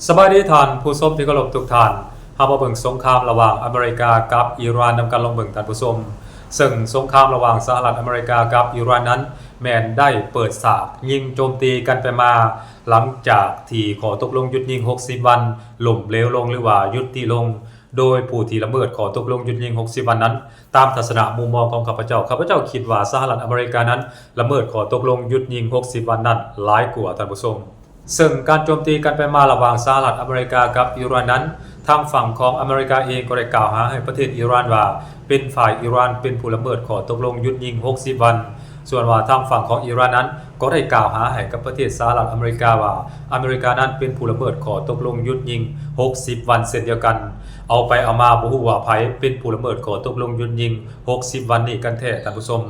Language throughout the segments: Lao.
ສະບາຍດີທ່ານຜູ້ຊົມທີ່ເຄົາລົບທຸກທ່ານ. ເຮົາມາເບິ່ງສົງຄາມລະຫວ່າງອາເມລິກາກັບອີຣານນຳກັນລອງເບິ່ງທ່ານຜູ້ຊົມ. ເຊິ່ງສົງຄາມລະຫວ່າງສະຫະລັດອາເມລິກາກັບອີຣານນັ້ນ ແມ່ນໄດ້ເປີດສາກຍິງໂຈມຕີກັນໄປມາ ຫຼັງຈາກທີ່ຂໍ້ຕົກລົງຢຸດຍິງຫົກສິບວັນລົ້ມເຫຼວລົງ ຫຼືວ່າຢຸດຕິລົງ ໂດຍຜູ້ທີ່ລະເມີດຂໍ້ຕົກລົງຢຸດຍິງຫົກສິບວັນນັ້ນ. ຕາມທັດສະນະມຸມມອງຂອງຂ້າພະເຈົ້າ, ຂ້າພະເຈົ້າຄິດວ່າສະຫະລັດອາເມລິການັ້ນລະເມີດຂໍ້ຕົກລົງຢຸດຍິງຫົກສິບວັນນັ້ນຫຼາຍກວ່າ, ທ່ານຜູ້ຊົມ. ເຊິ່ງການໂຈມຕີກັນໄປມາລະຫວ່າງສະຫະລັດອາເມລິກາກັບອີຣານນັ້ນ, ທາງຝັ່ງຂອງອາເມລິກາເອງກໍໄດ້ກ່າວຫາໃຫ້ປະເທດອີຣານວ່າ ເປັນຝ່າຍອີຣານເປັນຜູ້ລະເມີດຂໍ້ຕົກລົງຢຸດຍິງຫົກສິບວັນ. ສ່ວນວ່າທາງຝັ່ງຂອງອີຣານນັ້ນ ກໍໄດ້ກ່າວຫາໃຫ້ກັບປະເທດສະຫະລັດອາເມລິກາວ່າ ອາເມລິການັ້ນເປັນຜູ້ລະເມີດຂໍ້ຕົກລົງຢຸດຍິງຫົກສິບວັນເຊັ່ນດຽວກັນ. ເອົາໄປເອົາມາບໍ່ຮູ້ວ່າໃຜເປັນຜູ້ລະເມີດຂໍ້ຕົກລົງຢຸດຍິງຫົກສິບວັນນີ້ກັນແທ້, ທ່ານຜູ້ຊົມ.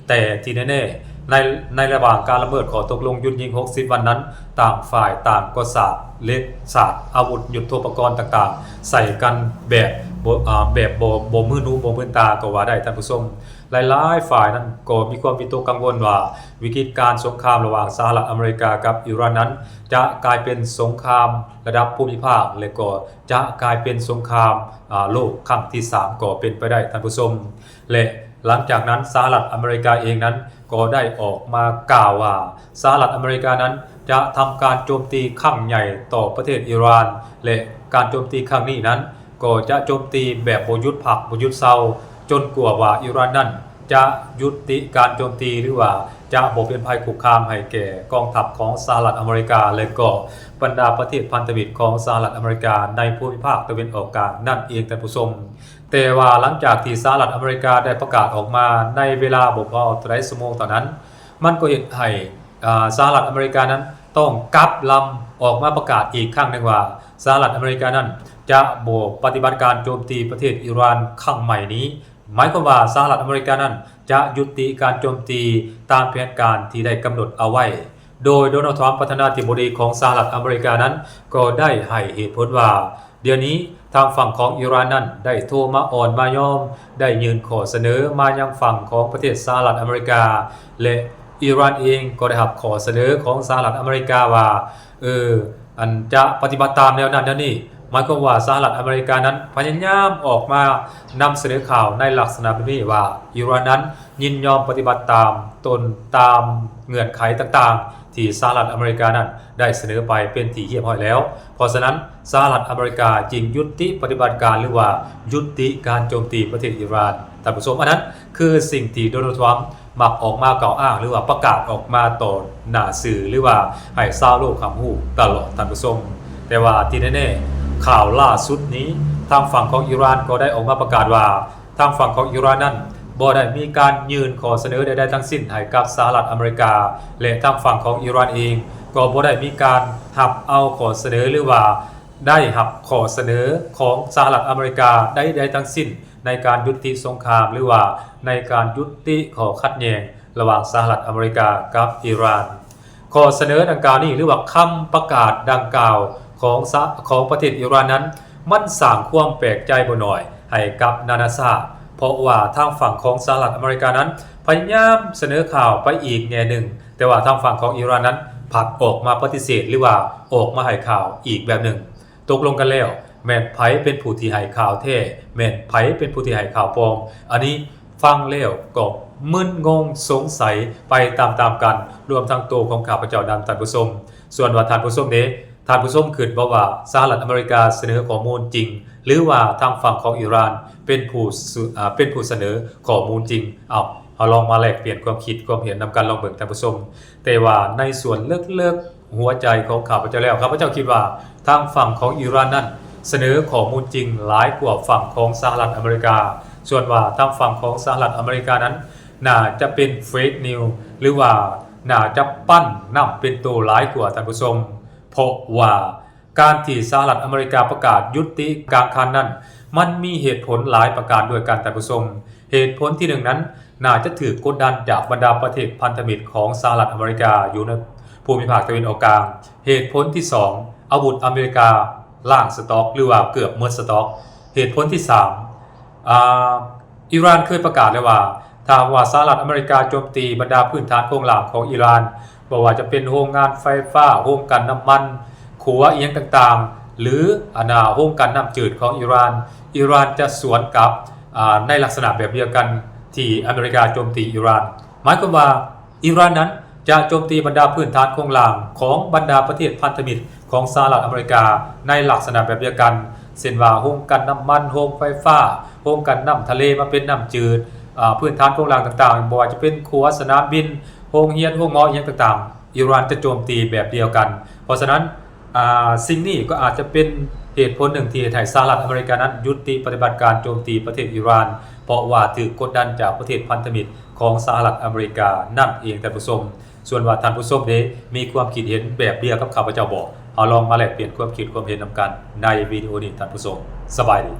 ແຕ່ທີ່ແນ່ໆ ໃນ ໃນລະຫວ່າງການລະເມີດຂໍ້ຕົກລົງຢຸດຍິງຫົກສິບວັນນັ້ນ, ຕ່າງຝ່າຍຕ່າງກໍສາດເຫຼັກ ສາດອາວຸດຍຸດໂທປະກອນຕ່າງໆ ໃສ່ກັນແບບບໍ່ ອາ ແບບບໍ່ ບໍ່ມືໜູບໍ່ມືນຕາກໍວ່າໄດ້, ທ່ານຜູ້ຊົມ. ຫຼາຍໆຝ່າຍນັ້ນກໍມີຄວາມວິຕົກກັງວົນວ່າ ວິກິດການສົງຄາມລະຫວ່າງສະຫະລັດອາເມລິກາກັບອີຣານນັ້ນ ຈະກາຍເປັນສົງຄາມລະດັບພູມິພາກ ແລະ ກໍຈະກາຍເປັນສົງຄາມ ອາ ໂລກຄັ້ງທີສາມກໍເປັນໄປໄດ້, ທ່ານຜູ້ຊົມ. ແລະ ຫຼັງຈາກນັ້ນ ສະຫະລັດອາເມລິກາເອງນັ້ນກໍໄດ້ອອກມາກ່າວວ່າ ສະຫະລັດອາເມລິການັ້ນຈະທຳການໂຈມຕີຄັ້ງໃຫຍ່ຕໍ່ປະເທດອີຣານ ແລະ ການໂຈມຕີຄັ້ງນີ້ນັ້ນ ກໍຈະໂຈມຕີແບບບໍ່ຢຸດພັກບໍ່ຢຸດເຊົາ ຈົນກວ່າວ່າອີຣານນັ້ນຈະຍຸຕິການໂຈມຕີ ຫຼືວ່າຈະບໍ່ເປັນໄພຄຸກຄາມໃຫ້ແກ່ກອງທັບຂອງສະຫະລັດອາເມລິກາ ແລະ ກໍບັນດາປະເທດພັນທະມິດຂອງສະຫະລັດອາເມລິກາໃນພູມິພາກຕາເວັນອອກກາງນັ້ນເອງ, ທ່ານຜູ້ຊົມ. ແຕ່ວ່າຫຼັງຈາກທີ່ສະຫະລັດອາເມລິກາໄດ້ປະກາດອອກມາໃນເວລາບໍ່ພໍເທົ່າໃດຊົ່ວໂມງເທົ່ານັ້ນ, ມັນກໍເຮັດໃຫ້ ອາ ສະຫະລັດອາເມລິການັ້ນຕ້ອງກັບລຳອອກມາປະກາດອີກຄັ້ງໜຶ່ງວ່າ ສະຫະລັດອາເມລິການັ້ນຈະບໍ່ປະຕິບັດການໂຈມຕີປະເທດອີຣານຄັ້ງໃໝ່ນີ້. ໝາຍຄວາມວ່າສະຫະລັດອາເມລິການັ້ນຈະຍຸຕິການໂຈມຕີຕາມແຜນການທີ່ໄດ້ກຳນົດເອົາໄວ້. ໂດຍໂດນັລ ທຣຳ ປະທານາທິບໍດີຂອງສະຫະລັດອາເມລິການັ້ນ ກໍໄດ້ໃຫ້ເຫດຜົນວ່າ ດຽວນີ້ທາງຝັ່ງຂອງອີຣານນັ້ນໄດ້ໂທມາອ່ອນມາຍອມ, ໄດ້ຍື່ນຂໍ້ສະເໜີມາຍັງຝັ່ງຂອງປະເທດສະຫະລັດອາເມລິກາ ແລະ ອີຣານເອງກໍໄດ້ຮັບຂໍ້ສະເໜີຂອງສະຫະລັດອາເມລິກາວ່າ ເອີ ອັນຈະປະຕິບັດຕາມແນວນັ້ນແນວນີ້. ໝາຍຄວາມວ່າສະຫະລັດອາເມລິການັ້ນພະຍາຍາມອອກມານຳສະເໜີຂ່າວໃນລັກສະນະແບບນີ້ວ່າ ອີຣານນັ້ນຍິນຍອມປະຕິບັດຕາມຕົນຕາມເງື່ອນໄຂຕ່າງໆ ທີ່ສະຫະລັດອາເມລິການັ້ນໄດ້ສະເໜີໄປເປັນທີ່ຮຽບຮ້ອຍແລ້ວ. ເພາະສະນັ້ນ ສະຫະລັດອາເມລິກາຈຶ່ງຢຸດຕິປະຕິບັດການ ຫຼືວ່າຍຸຕິການໂຈມຕີປະເທດອີຣານ. ທ່ານຜູ້ຊົມ, ອັນນັ້ນຄືສິ່ງທີ່ໂດນັລ ທຣຳ ມັກອອກມາກ່າວອ້າງ ຫຼືວ່າປະກາດອອກມາຕໍ່ໜ້າສື່ ຫຼືວ່າໃຫ້ຊາວໂລກຮັບຮູ້ຕະຫຼອດ, ທ່ານຜູ້ຊົມ. ແຕ່ວ່າທີ່ແນ່ໆ ຂ່າວລ່າສຸດນີ້ ທາງຝັ່ງຂອງອີຣານກໍໄດ້ອອກມາປະກາດວ່າ ທາງຝັ່ງຂອງອີຣານນັ້ນບໍ່ໄດ້ມີການຍື່ນຂໍ້ສະເໜີໃດໆທັງສິ້ນໃຫ້ກັບສະຫະລັດອາເມລິກາ ແລະ ທາງຝັ່ງຂອງອີຣານເອງກໍບໍ່ໄດ້ມີການຮັບເອົາຂໍ້ສະເໜີ ຫຼືວ່າໄດ້ຮັບຂໍ້ສະເໜີຂອງສະຫະລັດອາເມລິກາໃດໆທັງສິ້ນ ໃນການຢຸດຕິສົງຄາມ ຫຼືວ່າໃນການຢຸດຕິຂໍ້ຂັດແຍ່ງລະຫວ່າງສະຫະລັດອາເມລິກາກັບອີຣານ. ຂໍ້ສະເໜີດັ່ງກ່າວນີ້ ຫຼືວ່າຄຳປະກາດດັ່ງກ່າວຂອງສະ ຂອງປະເທດອີຣານນັ້ນ ມັນສ້າງຄວາມແປກໃຈບໍ່ໜ້ອຍໃຫ້ກັບນານາຊາດ, ເພາະວ່າທາງຝັ່ງຂອງສະຫະລັດອາເມລິການັ້ນພະຍາຍາມສະເໜີຂ່າວໄປອີກແງ່ໜຶ່ງ, ແຕ່ວ່າທາງຝັ່ງຂອງອີຣານນັ້ນພັດອອກມາປະຕິເສດ ຫຼືວ່າອອກມາໃຫ້ຂ່າວອີກແບບໜຶ່ງ. ຕົກລົງກັນແລ້ວ ແມ່ນໃຜເປັນຜູ້ທີ່ໃຫ້ຂ່າວແທ້, ແມ່ນໃຜເປັນຜູ້ທີ່ໃຫ້ຂ່າວປອມ? ອັນນີ້ຟັງແລ້ວກໍມຶນງົງສົງໄສໄປຕາມໆກັນ, ລວມທັງໂຕຂອງຂ້າພະເຈົ້ານຳ, ທ່ານຜູ້ຊົມ. ສ່ວນວ່າທ່ານຜູ້ຊົມເດ, ທ່ານຜູ້ຊົມຄິດບໍ່ວ່າສະຫະລັດອາເມລິກາສະເໜີຂໍ້ມູນຈິງ ຫຼືວ່າທາງຝັ່ງຂອງອີຣານເປັນຜູ້ສະ ອາ ເປັນຜູ້ສະເໜີຂໍ້ມູນຈິງ? ເອົາ, ເຮົາລອງມາແລກປ່ຽນຄວາມຄິດຄວາມເຫັນນຳກັນລອງເບິ່ງ, ທ່ານຜູ້ຊົມ. ແຕ່ວ່າໃນສ່ວນເລິກໆ ຫົວໃຈຂອງຂ້າພະເຈົ້າແລ້ວ, ຂ້າພະເຈົ້າຄິດວ່າທາງຝັ່ງຂອງອີຣານນັ້ນສະເໜີຂໍ້ມູນຈິງຫຼາຍກວ່າຝັ່ງຂອງສະຫະລັດອາເມລິກາ. ສ່ວນວ່າທາງຝັ່ງຂອງສະຫະລັດອາເມລິການັ້ນ ໜ້າຈະເປັນເຟກນິວ ຫຼືວ່າໜ້າຈະປັ້ນນ້ຳເປັນໂຕຫຼາຍກວ່າ, ທ່ານຜູ້ຊົມ. ເພາະວ່າການທີ່ສະຫະລັດອາເມລິກາປະກາດຢຸດຕິກາງຄັນນັ້ນ ມັນມີເຫດຜົນຫຼາຍປະການດ້ວຍກັນ, ທ່ານຜູ້ຊົມ. ເຫດຜົນທີໜຶ່ງນັ້ນ ໜ້າຈະຖືກກົດດັນຈາກບັນດາປະເທດພັນທະມິດຂອງສະຫະລັດອາເມລິກາຢູ່ໃນພູມິພາກຕາເວັນອອກກາງ. ເຫດຜົນທີສອງ ອາວຸດອາເມລິກາລ້າງສະຕັອກ ຫຼືວ່າເກືອບໝົດສະຕັອກ. ເຫດຜົນທີສາມ ອາ ອີຣານເຄີຍປະກາດແລ້ວວ່າ ຖ້າຫາກວ່າສະຫະລັດອາເມລິກາໂຈມຕີບັນດາພື້ນຖານໂຄງລ່າງຂອງອີຣານ, ບໍ່ວ່າຈະເປັນໂຮງງານໄຟຟ້າ, ໂຮງກັ່ນນ້ຳມັນ, ຂົວອີ່ຫຍັງຕ່າງ ຫຼື ອັນນ່າ ໂຮງກັ່ນນ້ຳຈືດຂອງອີຣານ, ອີຣານຈະສວນກັບ ອາ ໃນລັກສະນະແບບດຽວກັນທີ່ອາເມລິກາໂຈມຕີອີຣານ. ໝາຍຄວາມວ່າ ອີຣານນັ້ນຈະໂຈມຕີບັນດາພື້ນຖານໂຄງລ່າງຂອງບັນດາປະເທດພັນທະມິດຂອງສະຫະລັດອາເມລິກາ ໃນລັກສະນະແບບດຽວກັນ ເຊັ່ນວ່າ ໂຮງກັ່ນນ້ຳມັນ, ໂຮງໄຟຟ້າ, ໂຮງກັ່ນນ້ຳທະເລມາເປັນນ້ຳຈືດ, ອາ ພື້ນຖານໂຄງລ່າງຕ່າງໆ ບໍ່ວ່າຈະເປັນຂົວ, ສະໜາມບິນ, ໂຮງຮຽນ, ໂຮງໝໍ ອີ່ຫຍັງຕ່າງໆ ອີຣານຈະໂຈມຕີແບບດຽວກັນ. ເພາະສະນັ້ນ ອາ ສິ່ງນີ້ກໍອາດຈະເປັນເຫດຜົນໜຶ່ງທີ່ເຮັດໃຫ້ສະຫະລັດອາເມລິການັ້ນຢຸດຕິປະຕິບັດການໂຈມຕີປະເທດອີຣານ ເພາະວ່າຖືກກົດດັນຈາກປະເທດພັນທະມິດຂອງສະຫະລັດອາເມລິການັ້ນເອງ, ທ່ານຜູ້ຊົມ. ສ່ວນວ່າທ່ານຜູ້ຊົມເດ ມີຄວາມຄິດເຫັນແບບດຽວກັບຂ້າພະເຈົ້າບໍ່? ເຮົາລອງມາແລກປ່ຽນຄວາມຄິດຄວາມເຫັນນຳກັນໃນວິດີໂອນີ້, ທ່ານຜູ້ຊົມ. ສະບາຍດີ.